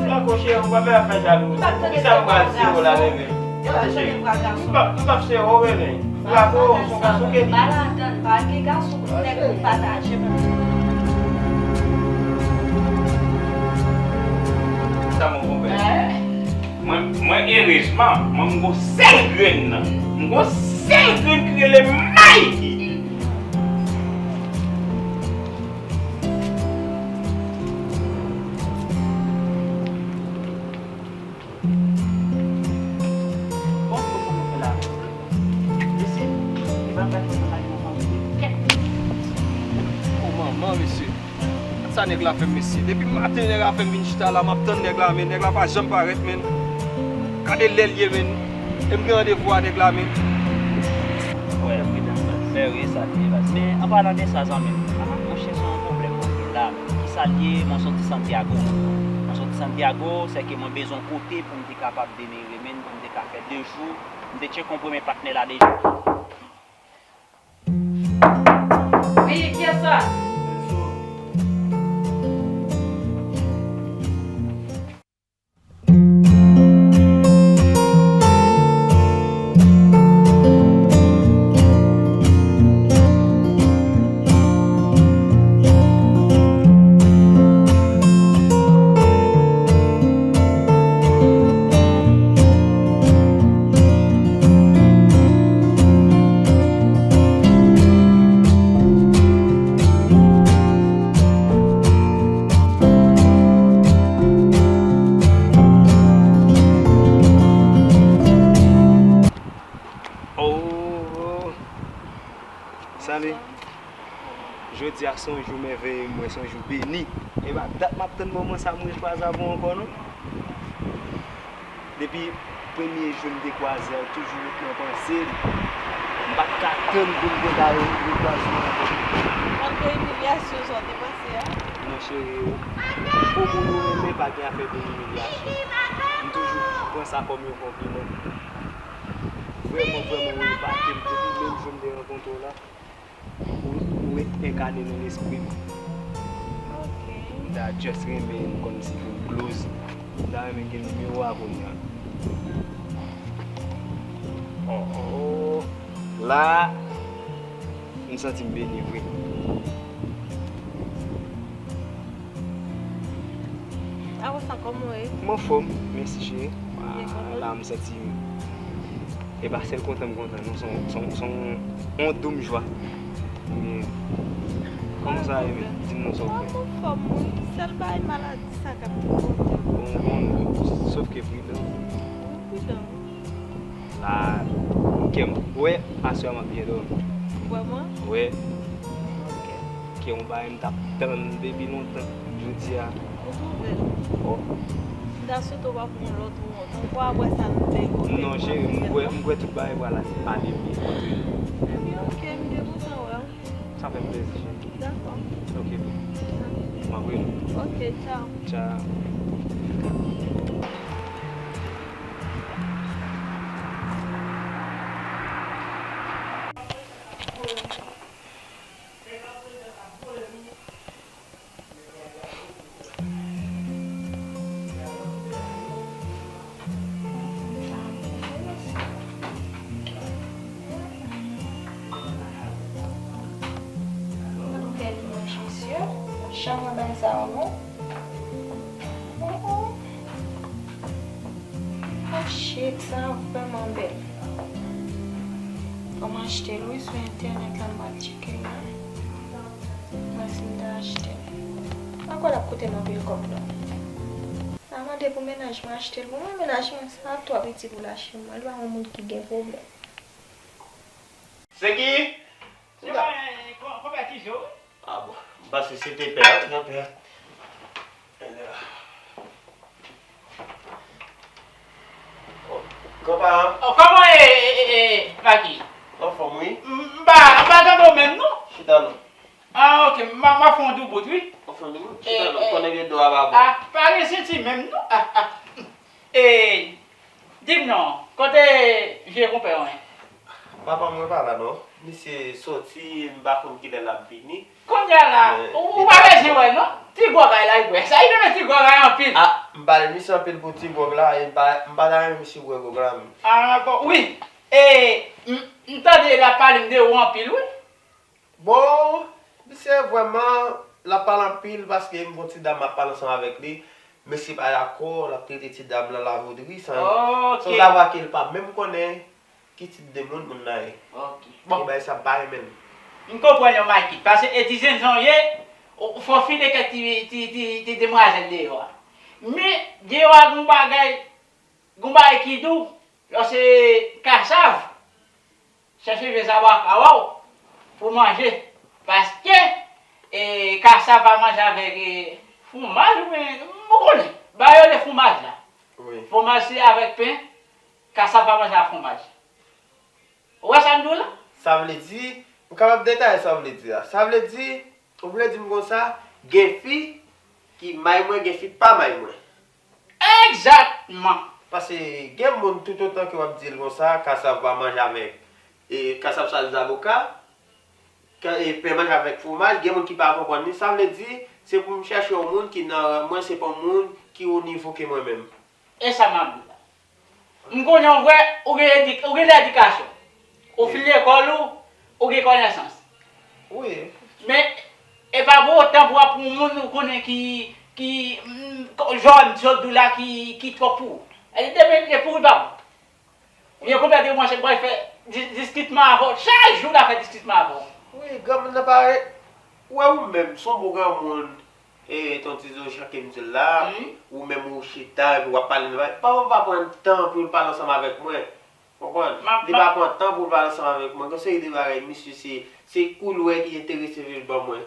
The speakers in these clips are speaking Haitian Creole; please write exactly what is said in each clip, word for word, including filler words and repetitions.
Franco, cheri, ou pa fè afè jalou. Poukisa m pral di w la, bebe? Cheri, m p ap, m p ap cheri w, bebe. Franco, se yon gason ke li. Sa, mon konpè. Mwen, mwen, erezman, mwen, m gon sèl grenn nan. M gon sèl grenn ki rele Mikey. Bon, bon, sa nou fè la? Mesye, e pa bagay sa la, yon fanm de kèt. O manman, mesye. Sa nèg la fè m, mesye. Depi maten, nèg la fè m vin chita la, m ap tann nèg la, men nèg la pa janm parèt, men. Gade lè l ye, men. E m gen randevou a nèg la, men. Wè, pridan, baz. Men wi, sa l ye, baz. Men, an palan de sa, zanmi m, monchè, se yon pwoblèm mwen gen la. Kisa l ye? Mwen soti Santiago. Mwen soti Santiago, sèke mwen bezwen kote pou m te kapab demere, men, pou m te ka fè de jou. M te tcheke yon premye patnè la deja. Wi, kiyès sa? Oh, salut. Jodi a se yon jou mèveye, mwen, se yon jou beni. E pa dat m ap tann moman sa pou mwen kwaze avè w ankò, non. Depi premye jou m te kwaze a, w toujou ret nan panse m. M pa t ka tann pou m te ka re-, rekwaze w ankò. Malgre imilyasyon sa w te pase a? Non, cheri, ou, pou moun ou renmen, pa gen afè de imilyasyon. M toujou pran sa kòm yon konpliman. Vrèman, vrèman, ou epate m depi menm jou m te rankontre w la. Ou, ou enkane nan lespri m. Ok. M ta just renmen n kòmsi pou n close. M ta renmen gen nimewo a kounye a. Oh, oh. La, m santi m beni vre. Avan sa, kòman w ye? M anfòm, mèsi cheri. Byen, kòman? La, m santi m, e pa sèl kontan m kontan, non, se yon, se yon, se yon, yon doum jwa. Men, kòman sa ye menm? Di m non sa w fè. M anfòm, wi. Sèl bagay maladi sa k ap toupòte m. Bon, bon, sòf ke pridan. Wi, pridan. La, kè m, wè, aswè a m ap byen dòmi. Vrèman? Wè. Ok. Kè yon bagay m t ap tann depi lontan, jodi a. Ou twouve l? Oh. M ta swete w pa pran lòt wont. Ankò apre sa nou te konte. Non, cheri, m kwè, m kwè tout bagay pral ale byen antre nou. Ebyen, ok, m te kontan wè w. Sa fè m plezi, cheri. Dakò. Ok, boo. M ap rele w. Ok, tchao. Tchao. Bèl imaj, mesye. Jan mwen bay sa yo bon. Oh, oh. Oh, shit, sa vrèman bèl. Fò m achte l, wi, sou entènèt la, m pral tcheke l la. Mwen si m ta achte l. Ankò l ap koute m anpil kòb, non. Sa mande pou mennaj mwen achte l. Pou mwen, mennaj mwen, sa ap twò piti pou l achte m. Mwen, l pa yon moun ki gen pwoblèm. Se ki? Se mwen, konpè Tizo, wi. Ah bon. M panse se te pè a, wi, granpè a. Oh, granparan. Oh, kòman e, e, e, e, Maki? Anfòm, wi. M, m pa, m pa tande w menm, non. Chita non. Ah, ok, m a, m a fè yon doubout, wi. Ou fè yon doubout? Chita non, konnen gen do a pa bon. Ah, pa gen senti menm, non. Ah, ah. E, di m non, kote vye konpè w an? Papa mwen pa la non. Misye soti, m pa konn kilè l ap vini. Kounye a la, ou pa bezwen wè non. Ti gwògay la, li bwè. Sa, li renmen ti gwògay anpil. Ah, m pale misye anpil pou ti gwòg la, e m pa, m pa ta renmen misye bwè gwòg la menm. Ah, bon, wi. E, m, m tande l ap pale m de ou anpil, wi. Bon, misye vrèman, l ap pale anpil paske m gon ti dam m ap pale ansanm avèk li. Mesye pa dakò, l ap trete ti dam lan lavodri, san, san zavwa ke l pa menm konnen ki tip de moun moun nan ye. Ok. Bon. Gen bagay sa m pa renmen l. M konprann yo, Mikey. Paske e ti zenzon ye, ou, ou fò file kèk ti, ti, ti, ti demwazèl deyò a. Men, deyò a gon bagay, gon bagay ki dou, lò se kasav. Chèche vye zabaka w pou manje. Paske, e, kasav pa manje avèk, e, fwomaj oubyen, ou konnen, bagay yo rele fwomaj la. Wi. Fwomaj se avèk pen, kasav pa manje ak fwomaj. Ou wè sa m di w la? Sa vle di, ou kapab detaye sa w vle di a. Sa vle di, ou vle di m konsa, gen fi ki may mwen, gen fi pa may mwen. Egzakteman. Paske gen moun toutotan ke w ap di l konsa, kasav pa manje avèk, e, kasav sa zaboka, ka, e, pen manje avèk fwomaj, gen moun ki pa konprann li. Sa vle di, se pou m chèche yon moun ki nan ran mwen, se pa yon moun ki o nivo ke mwen menm. E sa m ap di w la. M konnen w vre, ou gen edik-, ou gen ledikasyon. Ou fin lekòl ou, ou gen konesans. Wi. Men, e pa pou otan pou w ap pran yon moun ou konnen ki, ki, mm, ko-, jan m sot di w la ki, ki twòp pou ou. E demen li pouri pa bon. Ou gen konbyen de mwache mwen fè di-, diskitman avè w. Chak jou l ap fè diskitman avè w. Wi, granmoun nan parèt. Ou wè ou menm, se yon bon granmoun. E, ton ti zo jan ke m di l la, wi, ou menm ou chita, epi w ap pale nan bagay. Papa m pa pran tan pou l pale ansanm avèk mwen. Konprann? Li pa pran tan pou l pale ansanm avèk mwen. Gon seri de bagay, misye se, se koulè ki enterese l ban mwen.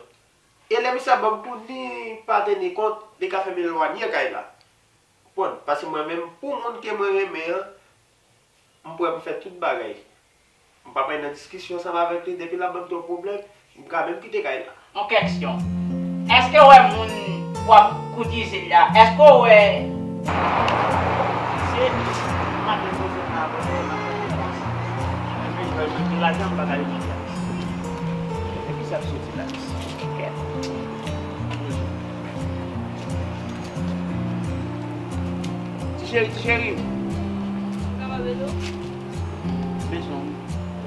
E lè misye ap ban m kou ni pa teni kont, li ka fè m elwanye kay la. Konprann? Paske mwen menm, pou moun ke mwen renmen an, m prè pou fè tout bagay. M p ap al nan diskisyon ansanm avèk li, depi l ap ban m twòp pwoblèm, m ka menm kite kay la. Yon kèksyon. Èske w wè moun w ap koutize la? Èske w wè? Se maten poze m la, poze m la, poze m la. Mwen jwenn mwen gen lajan, m pa ka reflechi a. Epi sa k soti la. Ti cheri, ti cheri. Ou kapab ede w? Bezwen w.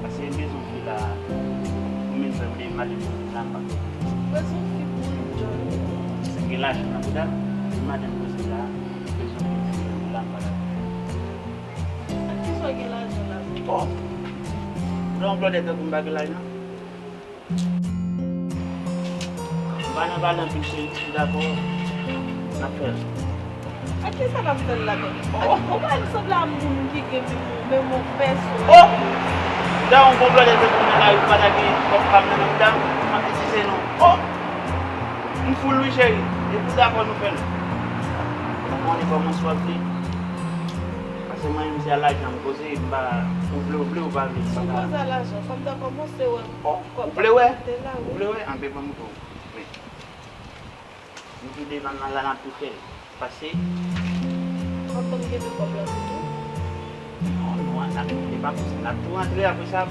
Paske bezwen fi la. Ou menm fè m de madanm poze la, m pa fè. Bezwen fi pou John. Se gen lajan nan bouda, e madanm poze la, bezwen fi pou la, m pa la. Ak kisa w gen lajan la? Bon. Ou nan yon blòdè tankou m pa gen lajan? M pa nan pale anpil cheri, si w dakò, n ap fè l. Ak kisa n ap fè l la menm? Oh! Ou pa sanble a moun ki gen menm, menm yon pèsonalite. Oh! Ou ta yon bon blòdè tankou m nan lari, ou pa ta gen kòb pa m nan men w, m ap itilize non. Oh! M full wi cheri. Depi w dakò nou fè l. Ou konnen kòman w ap di. Paske mwen menm se a lajan m koze, m pa, ou vle, ou vle, ou pa vle, m pa ka. Si w koze a lajan, fò m ta kòmanse wè. Bon, ou vle wè? Ou vle wè? Anben ban m tou. Men. Nou tou de nan, nan la n ap tou fè l. Pase. Fò m konn kenbe kòb la tou. Non, non, n ap, e pa pou sa. N ap tou rantre apre sa.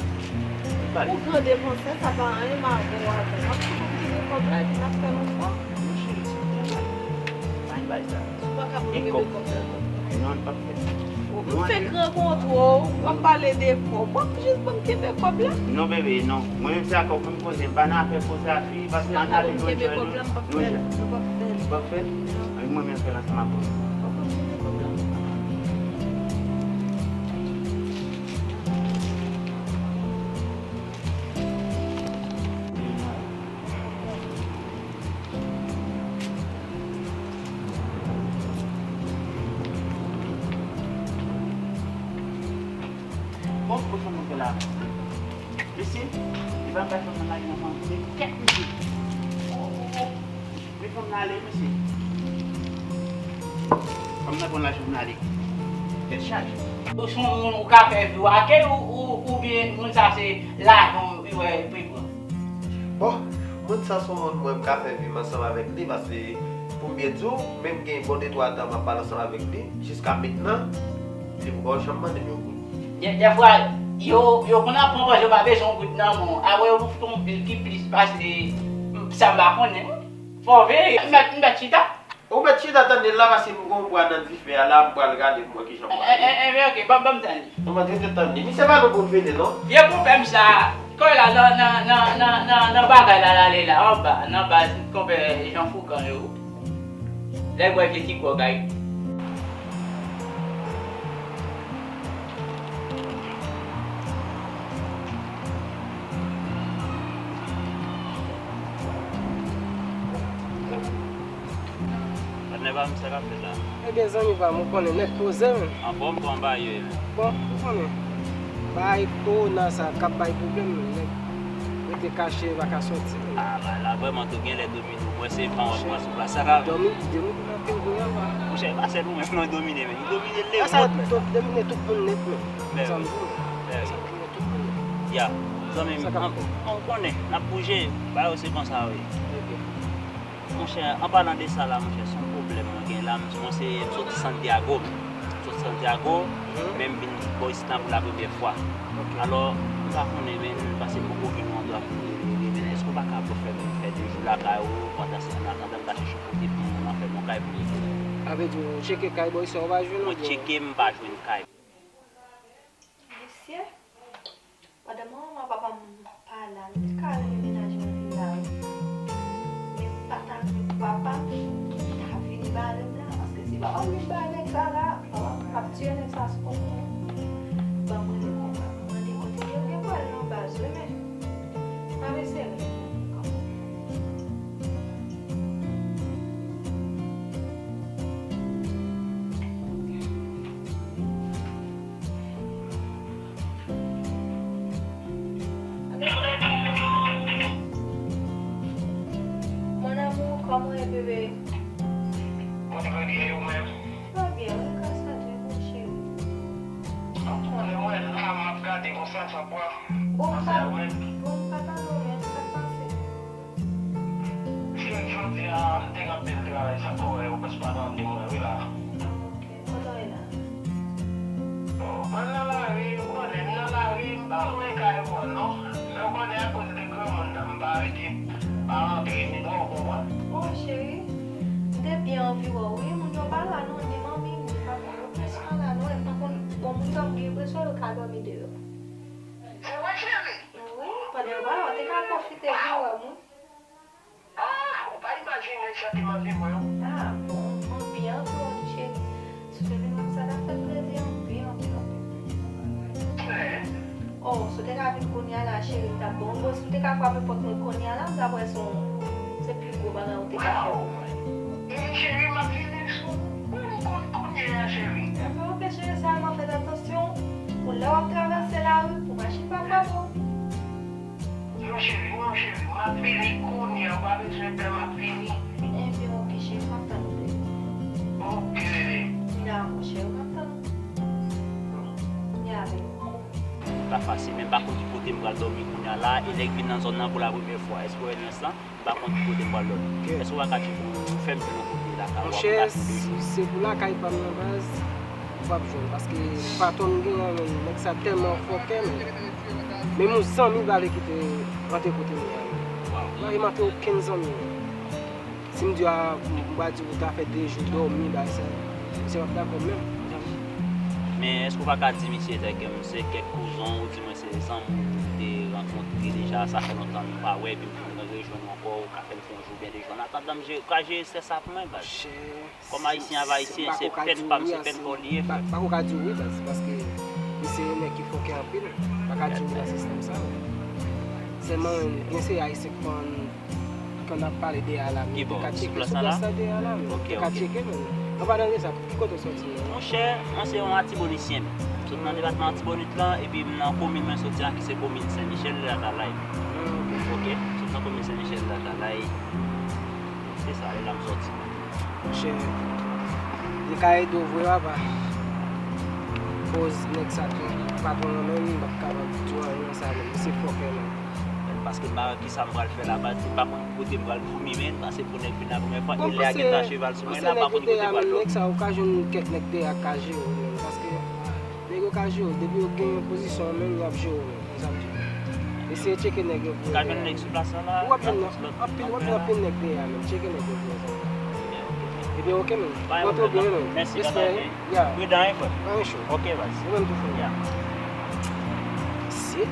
Ou gran devansè, sa pa anyen, m a bon avè w. M ap tou konn kenbe kòb la, epi n ap fè l yon fwa. Monchè, se pa yon bagay sa. Si w pa ka pou kenbe kòb la. Non, n p ap fè. M fèk rankontre w, w ap pale de kòb. W ap jis ban m kenbe kòb la? Non, bebe, non. Mwen menm se a kòb mwen m koze. M pa nan afè koze a fi, paske an ale nou jwenn nou. Nou jwenn. Nou p ap fè l. Ou p ap fè l? Non. Anben mwen menm fè l ansanm ak ou. W ap ban m kenbe kòb la? Bon, pou sa nou fè la. Mesye, li pa bay fanm nan lage nan fanm, se kèk mesye. Oh, oh, oh. Men fanm nan ale, mesye. Fanm nan pran lajan pou l ale. Tèt chaje. Ou se yon moun ou ka fè vi w ak li ou, ou, oubyen moun sa se lajan w li wè li pran? Bon, moun sa se yon moun mwen m ka fè vi m ansanm avèk li, paske pou m byen di w, menm gen bon de twa tan m ap pale ansanm avèk li, jiska mentnan, li poko janm mande m yon goud. Dè, dèfwa, Yo, yo konn ap pran pòz yo pa bezwen yon goud nan men w. Apre yo pou fout yon bil ki plis pase sa m pa konnen. Fò w veye, m mèt, m mèt chita. Ou mèt chita tande l la paske m gon bwa nan dife a la, m pral gade m wè kijan m pral. Enben, ok, ban, ban m tann li. Ou mèt rete tann li. Misye pa nan bon vene non. Vye konpè m sa, kò la nan, nan, nan, nan, nan, nan bagay la l ale la, anba, nan baz konpè Jan Foukan yo. Lè w wè vye ti gwòg a. Patnè pa m, sa k ap fèt la? Ebyen, zanmi pa m, ou konnen, nèg poze, men. Anfòm, kòman bagay yo ye, men? Bon, ou konnen. Bagay kowona sa k ap bay pwoblèm, men, nèg rete kache, pa ka sòti, men. Ah, bagay la vrèman tou genlè domine w. Mwen se van wè mwen sou plas sa la. Domine, domine nan peyi a, pa. Monchè, e pa sèl ou menm non domine, men. Li domine lemond, men. Domine tout moun nèt, men. Sa m di w. Sa domine tout moun nèt. Ya. Zanmi m, an, ou konnen, n ap bouje, bagay yo se konsa, wi. Monchè, an palan de sa la, monchè, se yon pwoblèm mwen gen la. M sou, m soti Santiago. M soti Santiago, men m vin bò isit la pou la premyè fwa. Alò, m pa konnen, men, paske m poko jwenn yon andwa pou m rete, men èske w pa ka pou fè m fè de jou lakay ou, pandan se, an atandan m ka chèche kote pou m nan fè m yon kay pou m rete? Sa vle di, ou tcheke kay bò isit, ou pa jwenn? Mwen tcheke, m pa jwenn kay. Mesye, pandan manman papa m pa la, nou te ka renmen demenaje nan vil la, wi. Men m pa ta vle pou papa m ta vini bare m la, paske si papa m vin bare nèg sa la, papa m ap tiye nèg sa sou kont mwen. Ban m rele konpa, mande kote yo gen pral nan baz, wi, men pa vle sere. Mon amour, kòman w ye, bebe? Mwen trè byen, e ou menm? Trè byen, wi, gras a Dye, mon cheri. Ou konnen mwen la, m ap gade konsa, sa pran. Bon, m pa, bon, m pa tande w, men sa k pase? Jodi a, m te gen anpil travay, sa fè w wè ou prèske pa tande mwen, wi la. Ok, kote w ye la? Oh, mwen nan lari, ou konnen, m nan lari, m pa lwen kay mwen non. Men ou konnen, akoz de granmoun nan, m pa rete, pa rantre, m twò, ou konprann? Oh, cheri, m te byen anvi wè w, wi, moun yo pa la non, ni manmi m, ni papa m, yo prèske pa la non, e m pa konn, bon, moun sa m gen enpresyon yo ka dòmi deyò. Se vre, cheri? Wi, pandan yo pa la, w te ka pwofite vin wè m, wi. Ah, ou pa imajine santiman m gen pou ou. Ah, bon, anpil, anpil, cheri. Si w te vin wè m, sa t ap fè m plezi anpil, anpil, anpil. Oh, si w te ka vin kounye a la, cheri, m t ap bon. Bon, si w te ka frape pòt mwen kounye a la, m t ap wè se yon, se pi gwo bagay ou te ka fè pou mwen. Wow! Cheri, m ap vini sou ou, m konn kounye a, cheri. Enben, ok, cheri, sèlman fè atansyon pou lè w ap travèse lari, pou machin pa frape w. Non, cheri, non, cheri, m ap vini kounye a, ou pa bezwen pè, m ap vini. Enben, ok, cheri, m ap tann ou, bebe. Ok, bebe. Dakò, cheri, m ap tann ou. Ya, bebe. Pa fasil, men m pa konn ki kote m pral dòmi kounye a la, e nèg vin nan zòn nan pou la premyè fwa. Èske w wè nyans lan? M pa konn ki kote m pral dòmi. Èske w pa ka tcheke pou fè m jwenn yon kote lakay ou? Monchè, si se pou lakay pa m nan baz, ou p ap jwenn, paske patwon m genyen an, menm, nèg sa tèlman fòkè, menm, menm yon zanmi pa vle kite rantre kote m ye a, menm. Li pa vle m rantre okenn zanmi, menm. Si m di a, m pral di ou ta fè de jou dòmi, bagay sa, misye p ap dakò menm. Men, èske w pa ka di misye, tèlke se kèk kouzon w, di mwen se zanmi w te rankontre deja, sa fè lontan nou pa wè, epi m vin rejwenn ou ankò, ou ka fè m fè yon jou oubyen de jou. An atandan, m jere, ka jere estrès sa pou mwen, baz. Kòm ayisyen avè ayisyen, se pèn pa m, se pèn pa w li ye, frè m. M pa ko ka di w wi, baz, paske misye se nèg ki fòkè anpil. M pa ka di w nan sistèm sa. Sèlman, gen seri ayisyen k konn, k konn ap pale de a la, men te ka tcheke sou plas la de a la, men te ka tcheke, men. An palan de sa, ki kote w sòti menm? Monchè, mwen se yon Atibonisyen, men. M sot nan depatman Atibonit lan, epi m nan komin mwen soti an, ki se komin Sen Michèl de Latalay. Ah, ok. Ok, m sot nan komin Sen Michèl de Latalay. Se sa, e la m sòti. Monchè, li ka ede w vre, papa. Koz nèg sa tou, patwon an menm, m p ap kapab di w anyen nan sa, menm. Misye fòkè, menm. Paske m pa wè kisa m pral fè la, baz, m pa konn ki kote m pral dòmi, menm, paske pou nèg vin la premyè fwa, e lè a gen ta cheval sou mwen la, m pa konn ki kote m pral dòmi. Nèg sa, ou ka jwenn kèk nèg dèyè k ka jere w, menm, paske nèg yo Yo ka jere w, depi yo gen pozisyon an menm, y ap jere w menm, m sa m di w. Eseye tcheke nèg yo pou yo. Ka jwenn nèg sou plas la la. W ap jwenn anpil, w ap jwenn anpil nèg dèyè a menm, tcheke nèg yo pou yo, zanmi. Ebyen, oke menm. Pran tou byen menm. Respè. Ya. Pridan wi frè. Anyen cho. Oke baz. Ou menm tou frè. Ya. Shit,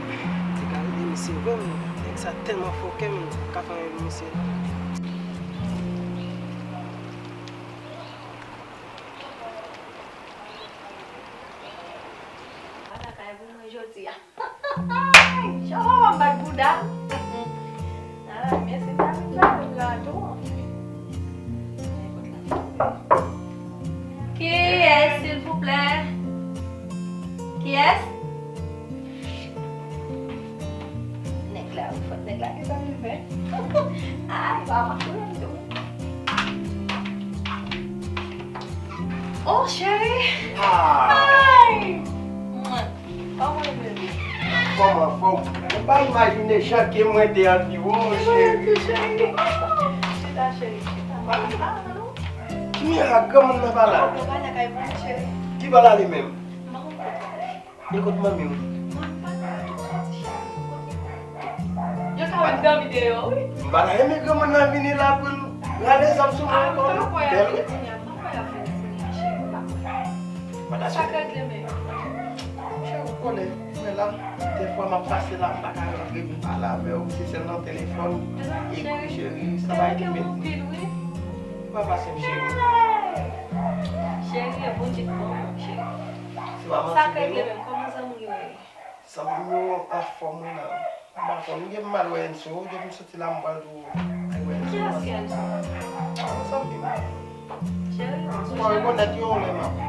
te ka ede misye vre menm. Nèg sa tèlman fòkè menm, ka fè anyen pou misye. Ala kay pou mwen jodi a. Cho, m bat bouda. Ah, mèsi, m ta vin la, m la tou. Kiyès, silvouplè? Kiyès? Nèg la, ou fòt, nèg la gentan rive. Ay, pa m ap touye m tou. Oh, cheri. Ah. Ay. Mwen. Kòman w ye, bebe? Kòman fò? Ou pa imajine jan ke mwen te anvi w, cheri. Chita, cheri, chita. Pa, pa, non. Ki mirak, granmoun nan pa la? Ou pa la kay pou mwen, cheri. Ki pa la li menm? Mwen, ou pa la. E kot manmi w? Mwen pa la, tout soti cheri. Yo ka menm dòmi deyò, wi. M pa ta renmen granmoun nan vini la pou l rale zam sou mwen ankò non. Bèl wi. Sa k regle menm? Cheri, ou konnen, mwen la, dèfwa m ap pase la, m pa ka rantre vin pale avè w, se sèl nan telefòn, ekri cheri, sa pa ekri men. Ou pa pase m cheri. Cheri, e Bondye k bon, cheri. Se pa manti. Sa k regle menm? Kòman zanmi w yo ye? Zanmi m yo anfòm wi la. M pa konn, m gen m al wè Enzo, depi m soti la m pral tou al wè Enzo. Kiyès ki Enzo? Yon zanmi m. Cheri, ou pa rekonèt yo lè m ap.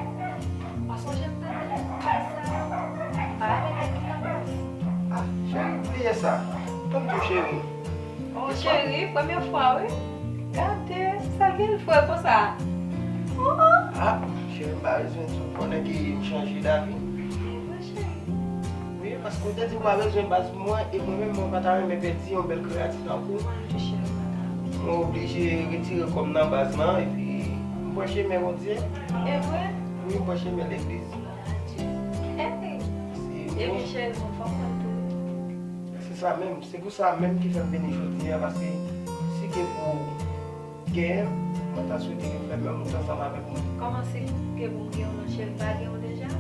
Pa sonje m te di w baz sa. Pa avèk nèg ki nan baz. Ah, cheri, bliye sa. Tann tou cheri. Oh, cheri, premye fwa wi. Gade, sa gen l fre konsa. Oh, oh. Ah, cheri, m pa bezwen di w konnen ke m chanje davi. E vre, cheri. Wi, paske w te di w pa bezwen baz pou mwen, e mwen menm, mwen pa ta renmen pèdi yon bèl kreyati tankou w. Mwen menm tou, cheri, m pa ta renmen. Mwen oblije retire kò m nan baz lan, epi m pran chemen Bondye. E vre? Wi, m pran chemen legliz. Glwa a Dye. Hey! Ebyen, cheri, mwen fò m pran tou. Se sa menm. Se pou sa menm ki fè m vini jodi a, paske si ke pou genyen, mwen ta swete ke w fè menm wout ansanm avèk mwen. Kòman se ke pou m genyen w nan cheri pa genyen w deja?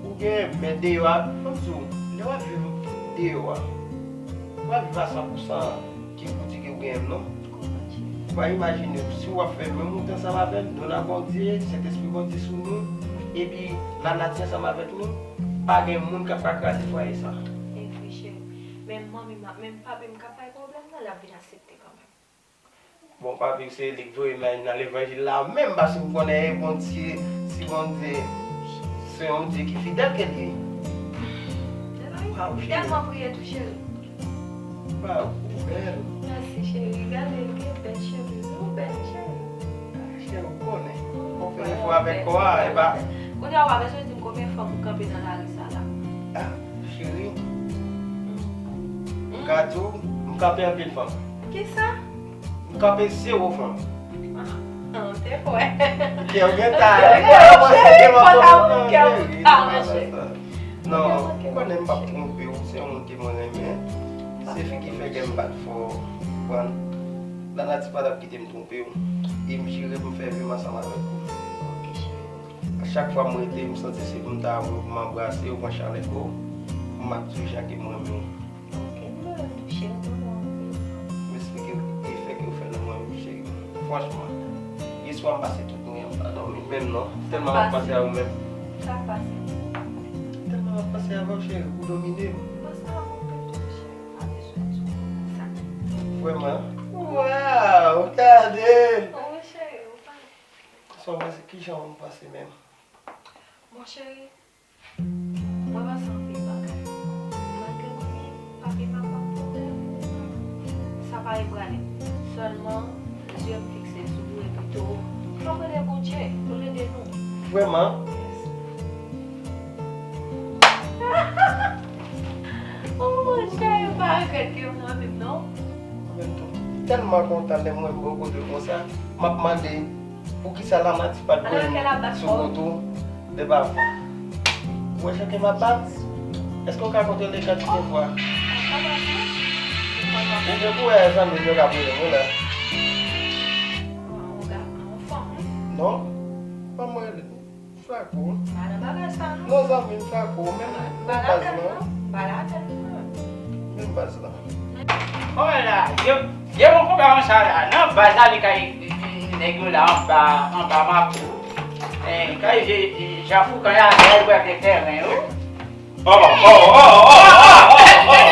Ou genyen, men deyò a, fò m di w, lè w ap viv deyò a, ou pa viv a san pou san ke pou di ke ou genyen m non. Ou pa imajine w, si w ap fè menm wout ansanm avè m, nou nan Bondye, Sentespri Bondye sou nou, epi lanati ansanm avèk nou, pa gen moun k ap ka kraze fwaye sa. E vre, cheri. Men manmi m, men papi m k ap bay pwoblèm nan, l ap vin aksepte kanmenm. Bon, papi w se li k voye m al nan levanjil la menm, paske m konnen e Bondye, si Bondye se yon Dye ki fidèl ke l ye. Waw, cheri. M tèlman priye tou, cheri. Waw, ou bèl. Mèsi, cheri. Gade l, gen bèl cheve. Ou bèl, cheri. Cheri, ou konnen. Fò w fè efò avèk kò a, e pa. Kounye a, w pa bezwen di m konbyen fanm ou kanpe nan lari sa la. Ah, cheri. M ka di w, m kanpe anpil fanm. Kisa? M kanpe zewo fanm. Ah, ou te kwè. Kè w gen talè. Kè w gen talè, cheri. Non, ou konnen m p ap twonpe w, se yon moun ke mwen renmen. Se fi ki fè kè m bat fò, konprann. Lanati pa t ap kite m twonpe w. E m jire pou m fè vi m ansanm avèk ou. Ok, cheri. A chak fwa m rete, m santi se pou m ta wè w, pou m anbrase w, pran chalè kò w, pou m ap di w jan ke m renmen w. Ok, m renmen w tou, cheri, m renmen w anpil. M esplike w efè ke w fè nan mwen, wi, cheri. Franchman, yèswa m pase tout nwi an, m pa dòmi menm non. Tèlman m ap panse a ou menm. Sa k pase? Tèlman m ap panse avè w, cheri, ou domine m. M panse avè w anpil tou, cheri. Pa bezwen di w sa. Vrèman? Waw, gade! Wi, cheri, ou pa. Sa w panse, kijan w panse menm? Bon, cheri, mwen panse anpil bagay. Malgre mwen gen papi m ap ban m pwoblèm, sa pa reprale m. Sèlman, zye m fikse sou ou epi tou, fò m rele Bondye pou l ede nou. Vrèman? Yes. Oh, monchè, yo pa regrèt ke yo nan vi m, non? Mwen menm tou. Tèlman kontan lè m wè m bò kote w konsa, m ap mande poukisa lanati pa t voye m sou wout ou, men pa vre. Mwen chante m ap bat? Èske w ka kontwole kantite fwa? Mwen te kou wè zanmi m yo k ap rele m wi la. Non, pa mwen rele. Flako. Pa nan bagay sa non. Non, zanmi m, Flako, menm, menm baz lan. Pa ladann non. Menm baz lan. Hola, yo, yo, mon konpè konsa la, nan baz la, li kay nèg yo la anba, anba makou. Eh, kay je, je, Jan Foukan la, kay wè ke tèren yo. Oh, oh, oh, oh, oh, oh, oh.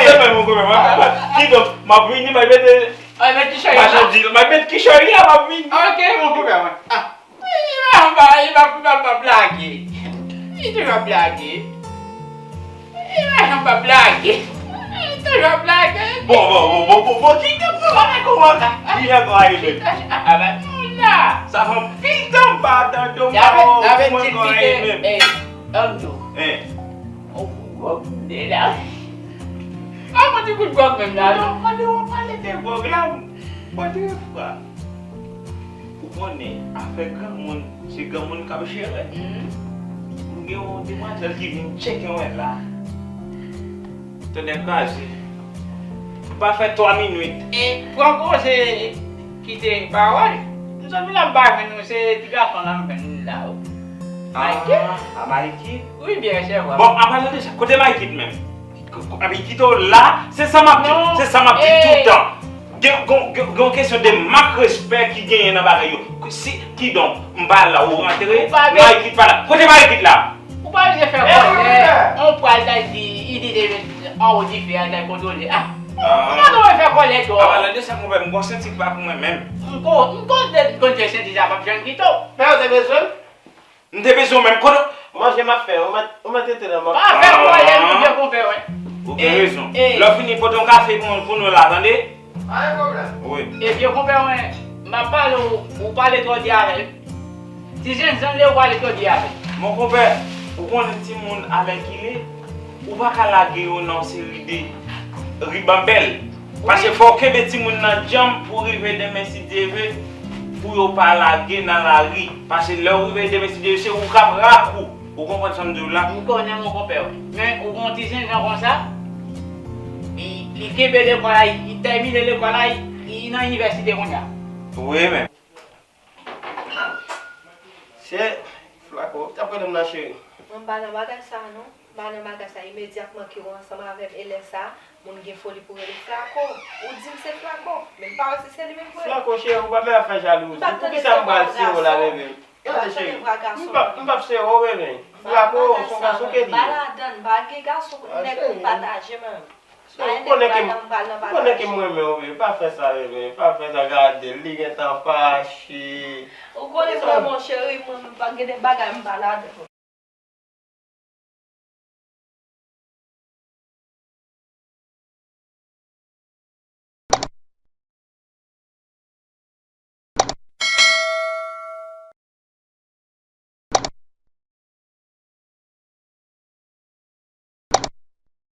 Se mwen, mon konpè, mwen. Kidonk, m ap vini, mwen mete Ay, met kichòy la. Machandiz, mwen met kichòy la, m ap vini. Ok, mon konpè, mwen. Ah. Li pa, li pa, li pa, li pa, li pa blage. Li toujou ap blage. Li pa janm pa blage. Li toujou ap blage. Bon, bon, bon, bon, bon, bon, kidonk, mwen pa konn kòman sa. Li jan kwa li menm. Ah, ah, ben, non, la. Sa fè anpil tan m pa tande w, m pa wè w, mwen konn li menm. Eh, Anto. Eh. On kout gwòg m te la. Ah, mwen ti kout gwòg menm la, non. Mwen te wè pale de gwòg la, mwen te wè fwa. Ou konnen, afè granmoun, se granmoun k ap jere. M gen yon demwazèl ki vin tcheke mwen la. Tonnè kraze. M pa fè twa minit. E pran koze kite pawòl. M sot vin la m pa jwenn nou, se ti gason la m jwenn la. Maykit? Ah, Maykit? Wi, byen, se vre. Bon, an palan de sa, kote Maykit menm? K-, k-, epi kite w la, se sa m ap di, se sa m ap di toutan. Gen, gen, gen, gen yon kesyon de mank respè ki genyen nan bagay yo. Si, kidonk, m pa la, ou rantre, Maykit pa la. Kote Maykit la? Ou pa vle fè kòlè, on pral ta di, i di de anwo dife a ta kontwole. Ah, ou pa dwe fè kòlè twò. An palan de sa, konpè, m gon senti ki pa pou mwen menm. M kon, m konn, konn fè senti sa p ap janm kite w. Pè, ou te bezwen m? M te bezwen w menm kote. Manje m ap fè, ou mèt, ou mèt rete nan m ap. Pa fè kòlè non, vye konpè, wè. Ou gen rezon. Lè w fini, pote yon kafe pou, pou nou la, tande? Pa gen pwoblèm. Wi. E vye konpè, wè, m ap pale, ou, ou pale twò di avè l. Ti jènjan li, ou pale twò di avè l. Mon konpè, ou konnen timoun alèkile, ou pa ka lage yo nan yon seri de ribanbèl. Paske fò w kenbe timoun nan djanm pou rive demen, si Dye ve, pou yo pa lage nan lari. Paske lè w rive demen, si Dye ve, se ou k ap rakou. Ou konprann sa m di w la? M konnen, mon konpè, wi. Men, ou gon ti jènjan konsa, li, li kenbe lekòl la, li tèmine lekòl la, li, li nan inivèsite kounye a. Wi, men. Se Flako, w t ap rele m nan, cheri? Mwen m pa nan bagay sa a non. M pa nan bagay sa a. Imedyatman ke w ansanm avè m, e lè sa a, moun gen foli pou rele Flako. Ou di m se Flako, men m pa wè si se li menm vre. Flako, cheri, ou pa menm ap fè jalouzi. Poukisa m pral sere w la, bebe? Gade, cheri, m p ap, m p ap sere w, bebe. Flako, se yon gason ke li ye. M pa ladann, m pa gen gason, nèg pou m pataje, man. Ou konnen ke m, ou konnen ke m renmen w, bebe. Pa fè sa, bebe. Pa fè sa, gade l, li gentan fache. Ou konnen m renmen w, cheri, mwen, mwen pa gen de bagay m pa ladan.